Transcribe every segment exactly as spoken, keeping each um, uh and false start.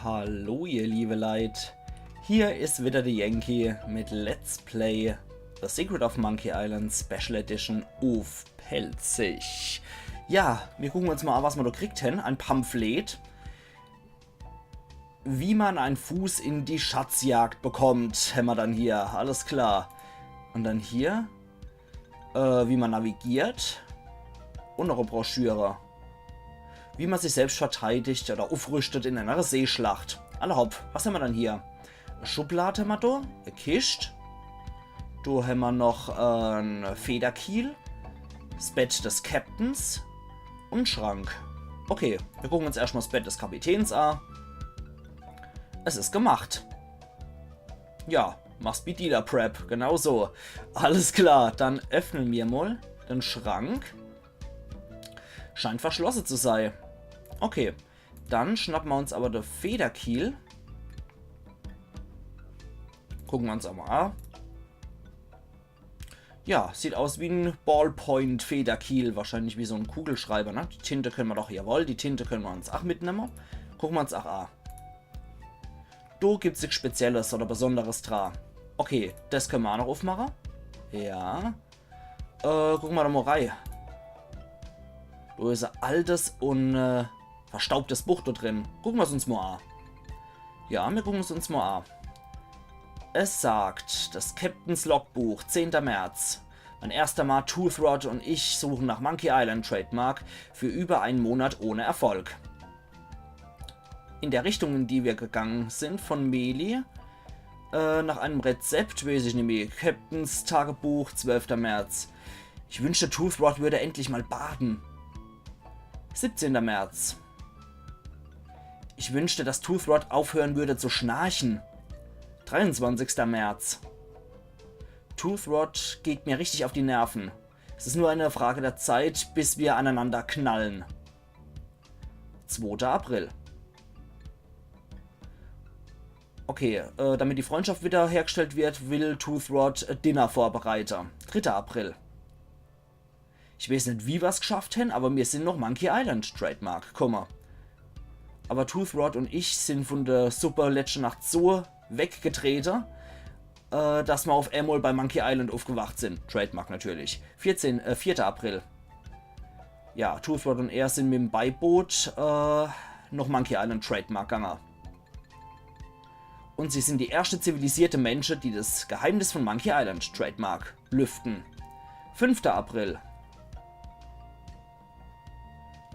Hallo ihr liebe Leit, hier is wieder de Yankee mit Let's Play The Secret of Monkey Island Special Edition uff Pälzisch. Ja, mir gucken uns mal an, was mer do kriegt hen. Ein Pamphlet. Wie man einen Fuß in die Schatzjagd bekommt, hämmer dann hier. Alles klar. Und dann hier, äh, wie man navigiert. Und noch e Broschüre. Wie man sich selbst verteidigt oder uffrüstet in einer Seeschlacht. Alla hopp, was hämmer dann hier? E Schublad hämmer do, e Kischt. Do hämmer noch, äh, en Federkiel, 's Bett des Captains und en Schrank. Okay, mir gucken uns erscht mal 's Bett des Kapitäns a. Es is gemacht. Ja, must be Dealer Prep, genau so. Alles klar, dann öffnen mir mal den Schrank. Scheint verschlosse zu sei. Okay, dann schnappen mer uns aber de Federkiel. Gucken mer uns aber a. Ja, sieht aus wie en Ballpoint-Federkiel. Wahrscheinlich wie so en Kugelschreiber, ne? Die Tinte können mer doch, jawohl, die Tinte können mer uns ach mitnemme. Gucken mer uns ach a. Do gibt's nix Spezielles oder Besonderes dra. Okay, des können mer ach noch uffmache. Ja. Äh, gucken mer doch mal rei. Do is e altes und, äh, verstaubtes Buch do drin. Gucken mer's uns mal a. Ja, mir gucken es uns mal a. Es sagt, das Captains Logbuch, zehnter März. Mein erster Mann Tooth Rot und ich suchen nach Monkey Island Trademark für über einen Monat ohne Erfolg. In der Richtung, in die wir gegangen sind, von Meli, äh, nach einem Rezept, weiß ich nimmi. Captains Tagebuch, zwölfter März. Ich wünschte, Tooth Rot würde endlich mal baden. Siebzehnter März. Ich wünschte, dass Tooth Rot aufhören würde zu schnarchen. Dreiundzwanzigster März. Tooth Rot geht mir richtig auf die Nerven. Es ist nur eine Frage der Zeit, bis wir aneinander knallen. Zweiter April. Okay, äh, damit die Freundschaft wiederhergestellt wird, will Tooth Rot Dinner vorbereiten. Dritter April. Ich weiß nit, wie wir's geschafft hän, aber mir sin noch Monkey Island Trademark kumme. Aber Tooth Rot und ich sin von der Suppe letzte Nacht so weggetrete, äh, dass mer auf emol bei Monkey Island aufgewacht sin. Trademark natürlich. Vierzehn, äh, vierter April. Ja, Tooth Rot und er sin mit dem Beiboot, äh, noch Monkey Island Trademark gange. Und sie sind die erste zivilisierte Menschen, die das Geheimnis von Monkey Island Trademark lüften. Fünfter April.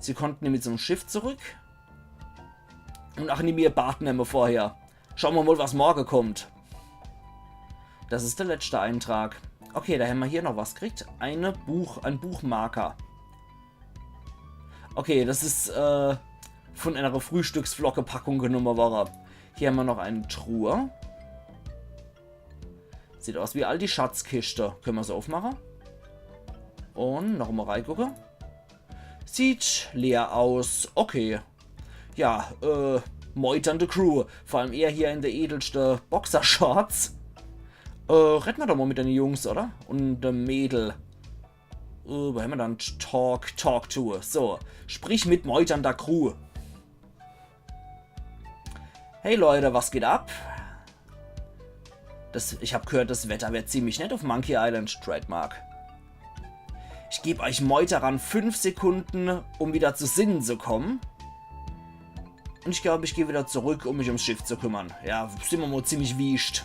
Sie konnten mit so einem Schiff zurück. Und ach, nimmi e Bad nemme vorher. Schauen wir mal, was morgen kommt. Das ist der letzte Eintrag. Okay, da haben wir hier noch was gekriegt. Eine Buch, ein Buchmarker. Okay, das ist, äh, von einer Frühstücksflocke-Packung genommen worden. Hier haben wir noch eine Truhe. Sieht aus wie all die Schatzkiste. Können wir sie aufmachen? Und noch mal reingucken. Sieht leer aus. Okay. Ja, äh, Meutern de Crew. Vor allem er hier in der edelste Boxershorts. Äh, reden wir doch mal mit den Jungs, oder? Und dem Mädel. Äh, wo haben wir dann? Talk, talk to. So, sprich mit Meutern der Crew. Hey Leute, was geht ab? Das, ich hab gehört, das Wetter wird ziemlich nett auf Monkey Island, Trademark. Ich geb euch Meutern fünf Sekunden, um wieder zu Sinnen zu kommen. Und ich glaube, ich gehe wieder zurück, um mich ums Schiff zu kümmern. Ja, sind wir mal ziemlich wiescht.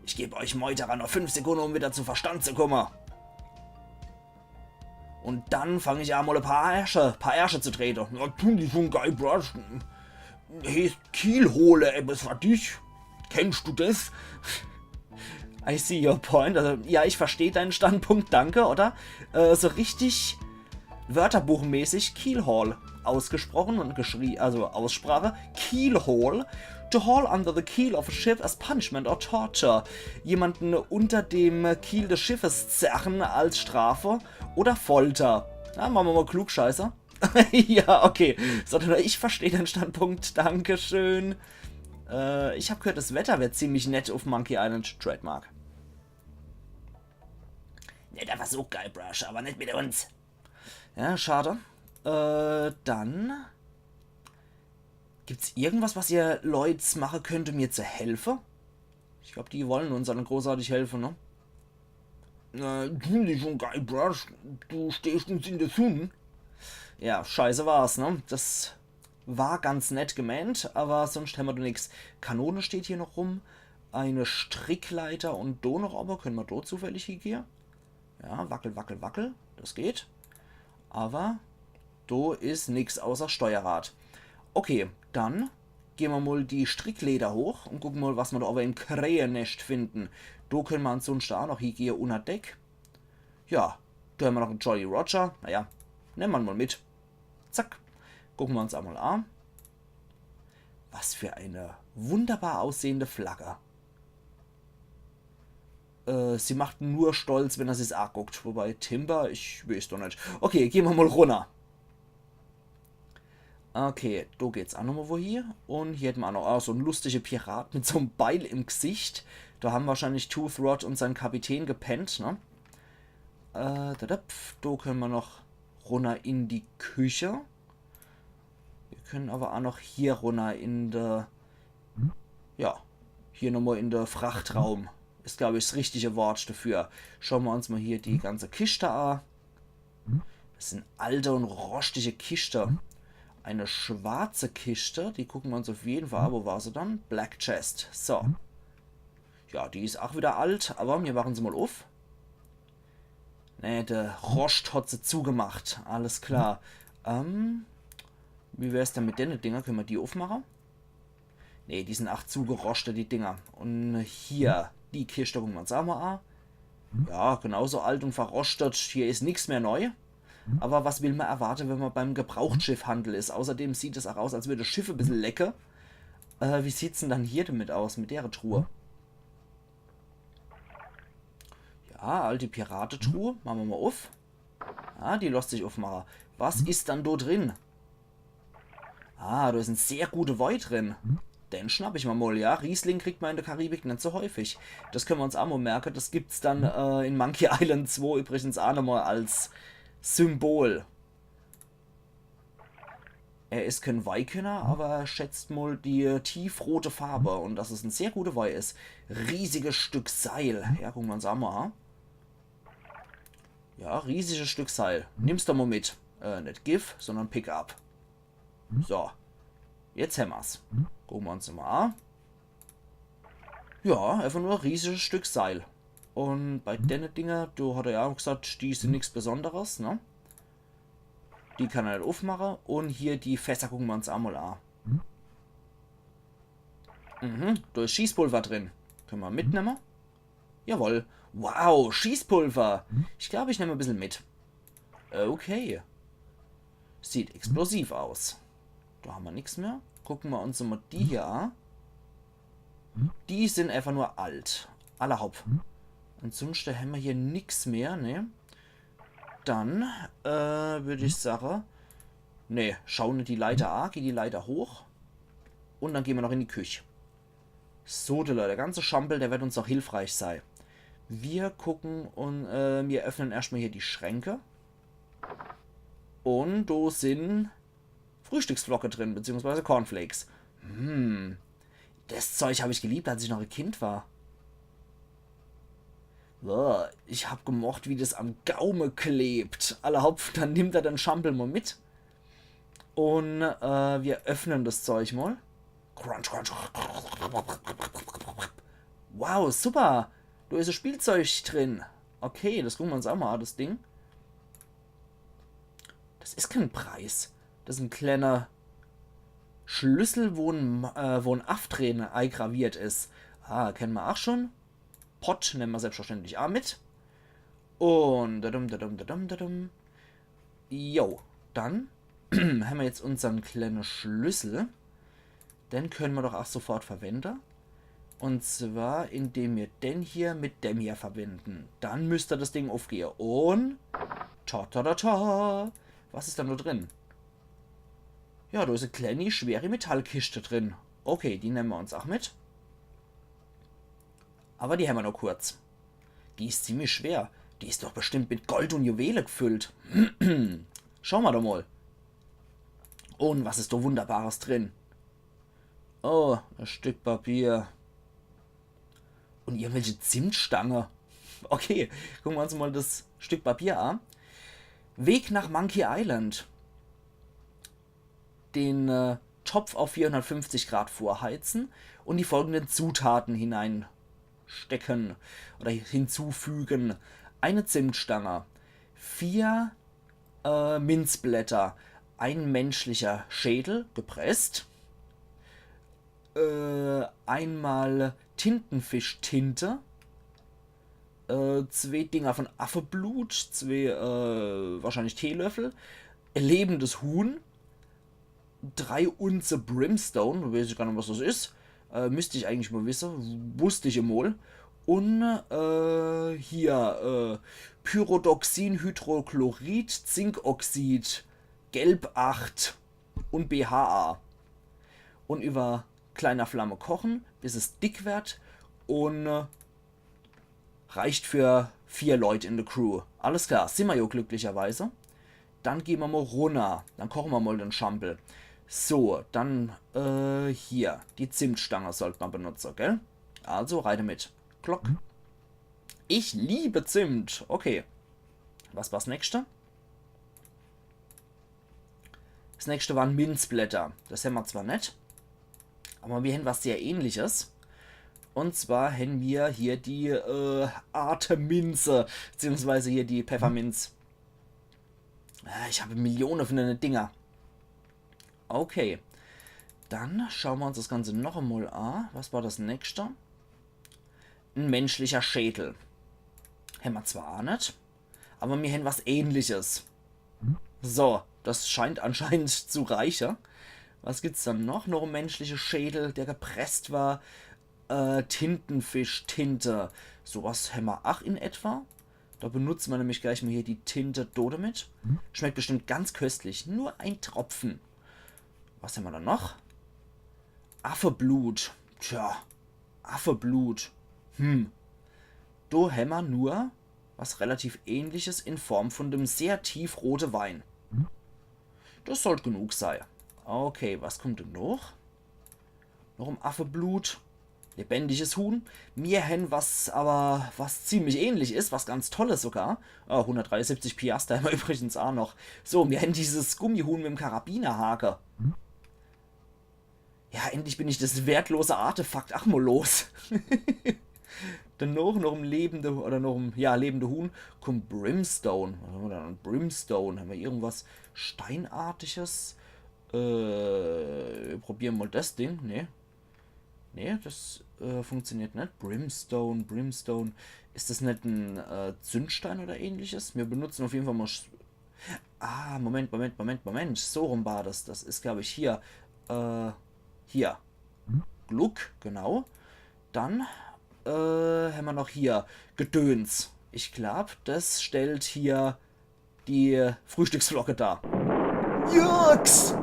Ich geb euch Meutern noch fünf Sekunden, um wieder zu Verstand zu kommen. Und dann fang ich an, mal e paar Ärsche, paar Ärsche zu trete. Na, tu die schon, Guybrush. Heißt Kielhole, etwas für dich? Kennst du das? I see your point. Also, ja, ich verstehe deinen Standpunkt, danke, oder? Äh, so richtig wörterbuchmäßig Keelhaul ausgesprochen und geschrie-, also Aussprache, Keel haul, to haul under the keel of a ship as punishment or torture. Jemanden unter dem Kiel des Schiffes zerren als Strafe oder Folter. Ja, machen wir mal Klugscheißer. Ja, okay. Sondern ich verstehe den Standpunkt. Dankeschön. Äh, ich hab gehört, das Wetter wird ziemlich nett auf Monkey Island. Trademark. Netter Versuch, Guybrush, aber nicht mit uns. Ja, schade. Äh, dann Gibt's irgendwas, was ihr Leute mache könnt, um mir zu helfe? Ich glaub, die wollen uns dann großartig helfe, ne? Äh, Entschuldigung, Guybrush, du stehst uns in de Sunn. Ja, scheiße war's, ne? Das war ganz nett gemeint, aber sonst hämmer do nix. Kanone steht hier noch rum. Eine Strickleiter und do noch, aber könne mer do zufällig hiegehe? Ja, wackel, wackel, wackel. Das geht. Aber do is nix außer Steuerrad. Okay, dann gehn mer mol die Strickleiter hoch und gucken mol, was mer do aber im Krähenescht finden. Do könne mer ansunschte auch noch hiegehe unner Deck. Ja, do hämmer noch en Jolly Roger. Naja, nemme mer mol mit. Zack. Gucken mer uns einmal an. Was für eine wunderbar aussehende Flagge. Äh, sie macht nur stolz, wenn er sich's anguckt. Wobei Timber, ich weeß doch net. Okay, gehn mer mol runner. Okay, do geht's auch nochmol wo hier. Und hier hätte mer auch noch ah, so en lustige Pirat mit so'm Beil im Gesicht. Do haben wahrscheinlich Tooth Rod und sein Kapitän gepennt, ne? Äh, da, da, pf, do könne mer noch runner in die Küche. Wir können aber auch noch hier runner in de, ja, hier nochmal in de Frachtraum. Is, glaub ich, das richtige Wort dafür. Schauen mer uns mal hier die ganze Kiste an. Das sind alte und roschtige Kiste. Eine schwarze Kiste, die gucken mer uns auf jeden Fall an. Wo war se dann? Black Chest. So. Ja, die is auch wieder alt, aber mir machen se mal auf. Nee, der Roscht hat se zugemacht. Alles klar. Ähm, wie wär's denn mit denne Dinger? Könne mer die aufmache? Nee, die sind ach zugeroschtet, die Dinger. Und hier, die Kiste gucken mer uns auch mal an. Ja, genauso alt und verroschtet. Hier is nix mehr neu. Aber was will mer erwarte, wenn mer beim Gebrauchtschiffhandel is? Außerdem sieht es auch aus, als würde das Schiff e bissel lecke. Äh, wie sieht's denn dann hier damit aus, mit dere Truhe? Ja, alte Piratetruhe. Mache mer mal auf. Ah, die lässt sich aufmache. Was is dann do drin? Ah, do is en sehr gute Woi drin. Den schnapp ich mer mal, ja. Riesling kriegt mer in der Karibik net so häufig. Das könne mer uns auch mal merke. Das gibt's dann äh, in Monkey Island zwei übrigens auch nochmal als Symbol. Er is kein Woikenner, aber er schätzt mal die tiefrote Farbe und dass es en sehr guter Woi is. Riesiges Stück Seil. Ja, gucken mer uns auch mal an. Ja, riesiges Stück Seil. Nimm's doch mal mit. Äh, net Giff, sondern Pick up. So. Jetzt hämmer's. Gucken mer uns mal an. Ja, einfach nur e riesiges Stück Seil. Und bei denne Dinger, do hat er ja auch gesagt, die sind nix Besonderes, ne? Die kann er net aufmache. Und hier die Fässer gucken mer uns auch mal an. Mhm, do is Schießpulver drin. Könne mer mitnemme. Jawohl. Wow, Schießpulver. Ich glaub, ich nemm e bissel mit. Okay. Sieht explosiv aus. Do hämmer nix mehr. Gucken mer uns mal die hier an. Die sind einfach nur alt. Alla hopp. Ansunschte hämmer hier nix mehr, ne? Dann, äh, würd ich sache, ne, schau net die Leiter an, geh die Leiter hoch. Und dann gehn mer noch in die Küch. So, die Leute, der ganze Schampel, der wird uns auch hilfreich sei. Wir gucken und äh, wir öffnen erstmal hier die Schränke. Und do sind Frühstücksflocke drin, beziehungsweise Cornflakes. Hm, das Zeug hab ich geliebt, als ich noch e Kind war. Boah, ich hab gemocht, wie das am Gaume klebt. Alla hopp, dann nimmt er den Schampel mal mit. Und äh, wir öffnen das Zeug mal. Crunch, crunch. Wow, super. Do is e Spielzeug drin. Okay, das gucken mer uns auch mal an, das Ding. Das is kein Preis. Das is en kleiner Schlüssel, wo en, äh, wo en Aff drin eingraviert is. Ah, kenne mer auch schon. Pott nemme mer selbstverständlich auch mit. Und dadum, dadum, dadum, dadum. Jo, dann hämmer jetzt unsern kleine Schlüssel. Den könne mer doch auch sofort verwende. Und zwar, indem mer den hier mit dem hier verbinden. Dann müsst das Ding aufgehe. Und ta, ta, ta, ta. Was is dann do drin? Ja, do is e kleine, schwere Metallkischte drin. Okay, die nemme mer uns auch mit. Aber die hämmer nur kurz. Die is ziemlich schwer. Die is doch bestimmt mit Gold und Juwele gefüllt. Schau mer doch mal. Und was is do Wunderbares drin? Oh, e Stück Papier. Un irgendwelche Zimtstange. Okay, gucke mer uns mol das Stück Papier a. Weg nach Monkey Island. Den äh, Topf auf vierhundertfünfzig Grad vorheizen un die folgenden Zutaten hineinstecken oder hinzufügen. Eine Zimtstange, vier äh, Minzblätter, ein menschlicher Schädel, gepresst, äh, einmal Tintenfischtinte, äh, zwee Dinger von Affeblut, zwee äh, wahrscheinlich Teelöffel, e lebendes Huhn, drei Unze Brimstone, weiß ich gar net, was das is. Äh, müsst ich eigentlich mol wisse, wusst ich emol. Un äh, hier, äh, Pyridoxin, Hydrochlorid, Zinkoxid, Gelb acht un B H A. Un über kleiner Flamme kochen, bis es dick werd un äh, reicht für vier Leut in de Crew. Alles klar, simmer jo glücklicherweise. Dann gehn mer mol runner. Dann koche mer mol den Schampel. So, dann äh, hier. Die Zimtstange sollt mer benutze, gell? Also, reite mit. Glock. Ich liebe Zimt. Okay. Was war's nächste? Das nächste waren Minzblätter. Das hämmer zwar net, aber mir hän was sehr ähnliches. Un zwar hän mir hier die äh, Atemminze, beziehungsweise hier die Pefferminz. Äh, ich hab Millione von dene Dinger. Okay. Dann schaue mer uns das Ganze noch emol a. Was war das nächste? En menschlicher Schädel. Hämmer zwar a net, aber mir hän was Ähnliches. So, das scheint anscheinend zu reiche. Was gibt's dann noch? Noch e menschliche Schädel, der gepresst war. Äh, Tintenfischtinte. Sowas hämmer ach in etwa. Da benutze mer nämlich gleich mol hier die Tinte do demit. Schmeckt bestimmt ganz köstlich. Nur ein Tropfen. Was hämmer dann noch? Affeblut. Tja, Affeblut. Hm. Do hämmer nur was relativ Ähnliches in Form von dem sehr tiefrote Wein. Das sollt genug sei. Okay, was kommt dann noch? Noch e Affeblut. Lebendiges Huhn. Mir hän was, aber was ziemlich ähnlich is, was ganz Tolles sogar. Oh, hundertdreiundsiebzig Piaster hämmer übrigens a noch. So, mir hän dieses Gummihuhn mit em Karabinerhake. Ja, endlich bin ich das wertlose Artefakt ach mol los. Dann noch, noch em lebende, oder noch em, ja, lebende Huhn. Komm, Brimstone. Was hämmer dann? Brimstone. Hämmer irgendwas Steinartiges? Äh, probiere mer mol das Ding. Nee. Nee, das äh, funktioniert net. Brimstone, Brimstone. Is das net en äh, Zündstein oder ähnliches? Mir benutze auf jeden Fall mol Sch- Ah, Moment, Moment, Moment, Moment. So rum war das. Das is, glaub ich, hier. Äh, hier. Gluck, genau. Dann äh, hämmer noch hier Gedöns. Ich glaub, das stellt hier die Frühstücksflocke dar. Jux!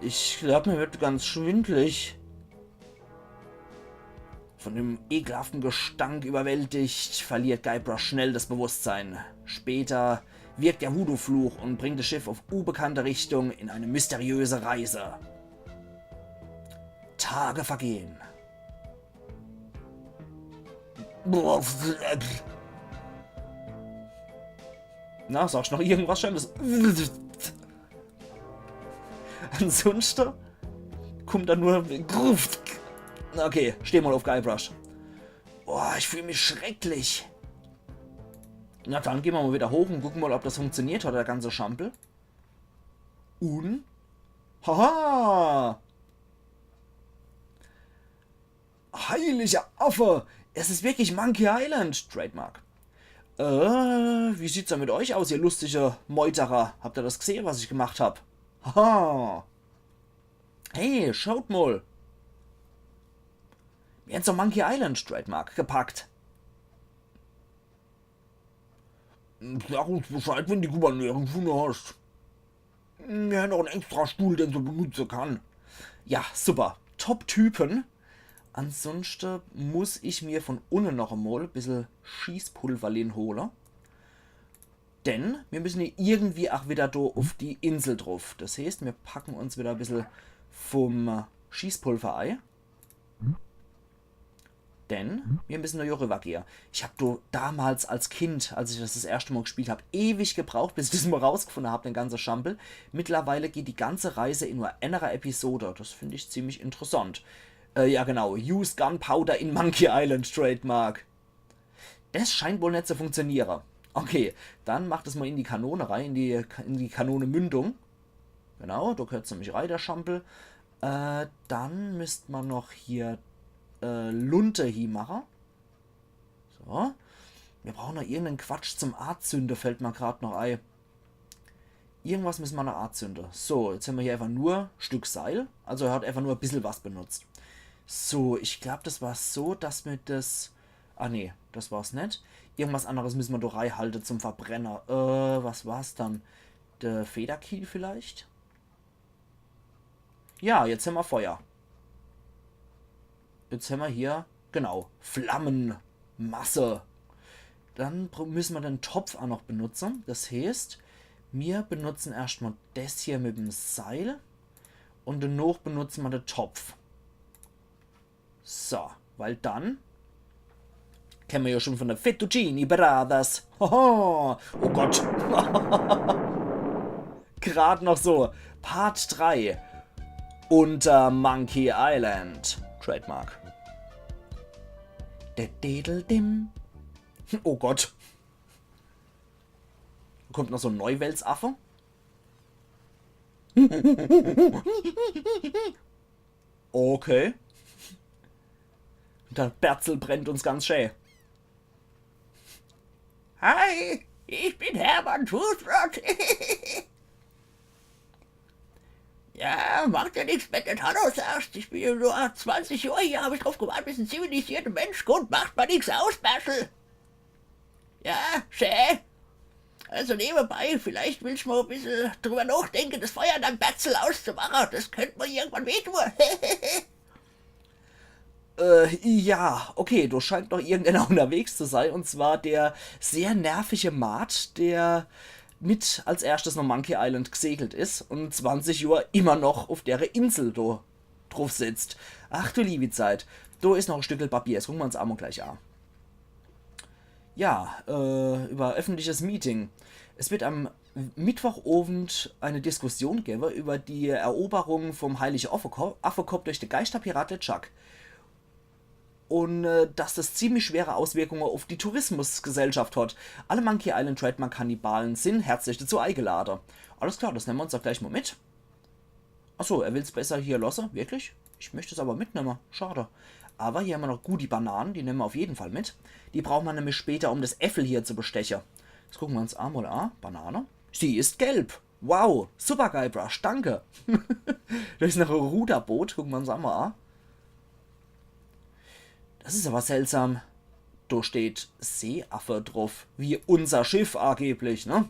Ich glaub, mir wird ganz schwindlig. Von dem ekelhaften Gestank überwältigt, verliert Guybrush schnell das Bewusstsein. Später wirkt der Voodoo-Fluch und bringt das Schiff auf unbekannte Richtung in eine mysteriöse Reise. Tage vergehen. Na, sagst noch irgendwas Schönes? Ansonsten kommt da nur Gruft. Okay, steh mal auf, Guybrush. Boah, ich fühl mich schrecklich. Na dann gehn mer mal wieder hoch und gucken mal, ob das funktioniert hat, der ganze Schampel. Und? Haha! Heiliger Affe! Es ist wirklich Monkey Island! Trademark. Äh, wie sieht's denn mit euch aus, ihr lustige Meuterer? Habt ihr das gesehen, was ich gemacht hab? Haha! Hey, schaut mal! Mir haben's doch Monkey Island Trademark gepackt. Sag uns Bescheid, wenn die Gouverneurin gefunden hast. Wir haben noch einen extra Stuhl, den sie benutzen kann. Ja, super. Top-Typen. Ansonsten muss ich mir von unten noch einmal ein bisschen Schießpulverlin holen. Denn mir müssen irgendwie ach wieder do uff die Insel druff. Das heeßt, mir packen uns wieder e bissel vum Schießpulver ei. Denn mir müssen do jo rübergehe. Ich hab do damals als Kind, als ich das das erschte Mal gespielt hab, ewig gebraucht, bis ich das mal rausgefunden hab, den ganze Schampel. Mittlerweile geht die ganze Reise in nur enere Episode. Das find ich ziemlich interessant. Äh, ja genau, Use Gunpowder in Monkey Island Trademark. Das scheint wohl net zu funktioniere. Okay, dann macht es mal in die Kanone rei, in die, in die Kanonemündung. Genau, do gehört's nämlich rei, der Schampel. Äh, dann müsst ma noch hier äh, Lunte hie mache. So. Mir brauchen noch irgenden Quatsch zum Azünde, fällt ma grad noch ei. Irgendwas müssen ma noch azünde. So, jetzt hämmer hier einfach nur Stück Seil. Also er hat einfach nur e bissel was benutzt. So, ich glaub, das war so, dass mir das... Ah nee, das war's net. Irgendwas anderes müssen ma doch reihalte zum Verbrenner. Äh, was war's dann? Der Federkiel vielleicht? Ja, jetzt hämmer Feuer. Jetzt hämmer hier, genau, Flammenmasse. Dann br- müssen ma den Topf auch noch benutzen. Das heißt, mir benutzen erstmal das hier mit dem Seil und danach benutzen ma den Topf. So, weil dann kennen ma ja schon von der Fettuccine Brothers. Hoho, oh Gott. Grad noch so. Part drei. Unter Monkey Island. Trademark. Dededeldim. Oh Gott. Kommt noch so ein Neuweltsaffe? Okay. Der Berzel brennt uns ganz schä. Hi, ich bin Hermann Fußbrot. Ja, mach dir nix, wenn du Hanno sagst. Ich bin ja nur zwanzig Jahre hier, hab ich drauf gewartet, bis ein zivilisierter Mensch kommt. Macht ma nix aus, Berzel. Ja, schä. Also nebenbei, vielleicht willst du mal ein bisschen drüber nachdenken, das Feuer in deinem Berzel auszumachen. Das könnte mir irgendwann wehtun. Äh, ja, okay, da scheint noch irgendeiner unterwegs zu sein. Und zwar der sehr nervige Maat, der mit als erstes nach Monkey Island gesegelt ist und zwanzig Jahre immer noch auf der Insel da drauf sitzt. Ach du liebe Zeit. Da ist noch ein Stückel Papier. Das gucken wir uns einmal gleich an. Ja, äh, über öffentliches Meeting. Es wird am Mittwochabend eine Diskussion geben über die Eroberung vom Heilige Affeko- Affekopf durch den Geisterpirat LeChuck. Und äh, dass das ziemlich schwere Auswirkungen auf die Tourismusgesellschaft hat. Alle Monkey Island Trademark Kannibalen sind herzlich dazu eingeladen. Alles klar, das nehmen wir uns doch gleich mal mit. Achso, er will's besser hier lassen, wirklich? Ich möcht's aber mitnehmen, schade. Aber hier haben wir noch gut die Bananen, die nehmen wir auf jeden Fall mit. Die brauchen wir nämlich später, um das Äffel hier zu bestechen. Das gucken wir uns einmal an. Banane. Sie ist gelb. Wow, super Guybrush, danke. Da ist noch ein Ruderboot, gucken wir uns einmal an. Das ist aber seltsam. Da steht Seeaffe drauf, wie unser Schiff angeblich, ne?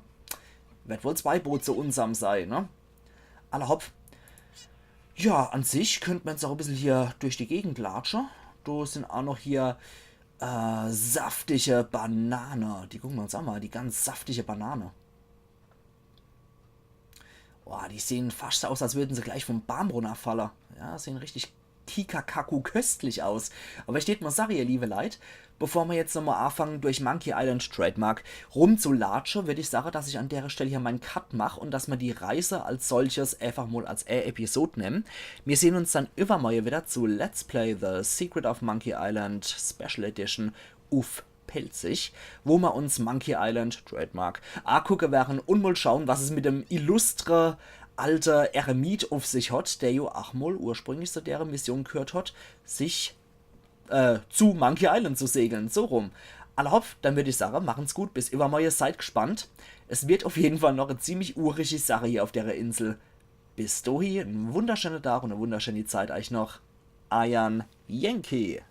Wird wohl zwei Boote zu unserm sein, ne? Alla hopp. Ja, an sich könnte man jetzt auch ein bisschen hier durch die Gegend latschen. Da sind auch noch hier äh, saftige Banane. Die gucken wir uns auch mal, die ganz saftige Banane. Boah, die sehen fast so aus, als würden sie gleich vom Baum runterfallen. Ja, sehen richtig kikakaku köstlich aus. Aber ich tät mal sagen, ihr liebe Leit, bevor wir jetzt nochmal anfangen, durch Monkey Island Trademark rumzulatsche, würd ich sagen, dass ich an der Stelle hier meinen Cut mach und dass wir die Reise als solches einfach mal als e Episode nehmen. Wir sehen uns dann übermorgen wieder zu Let's Play The Secret of Monkey Island Special Edition uff Pälzisch, wo wir uns Monkey Island Trademark angucken werden und mal schauen, was es mit dem illustre alte Eremit auf sich hat, der ja auch mal ursprünglich zu der Mission gehört hat, sich äh, zu Monkey Island zu segeln. So rum. Alla hopp, dann würd ich sagen, machen's gut, bis übermorgen, seid gespannt. Es wird auf jeden Fall noch eine ziemlich urige Sache hier auf der Insel. Bis dahin, einen wunderschönen Tag und eine wunderschöne Zeit euch noch. Eiern Yankee.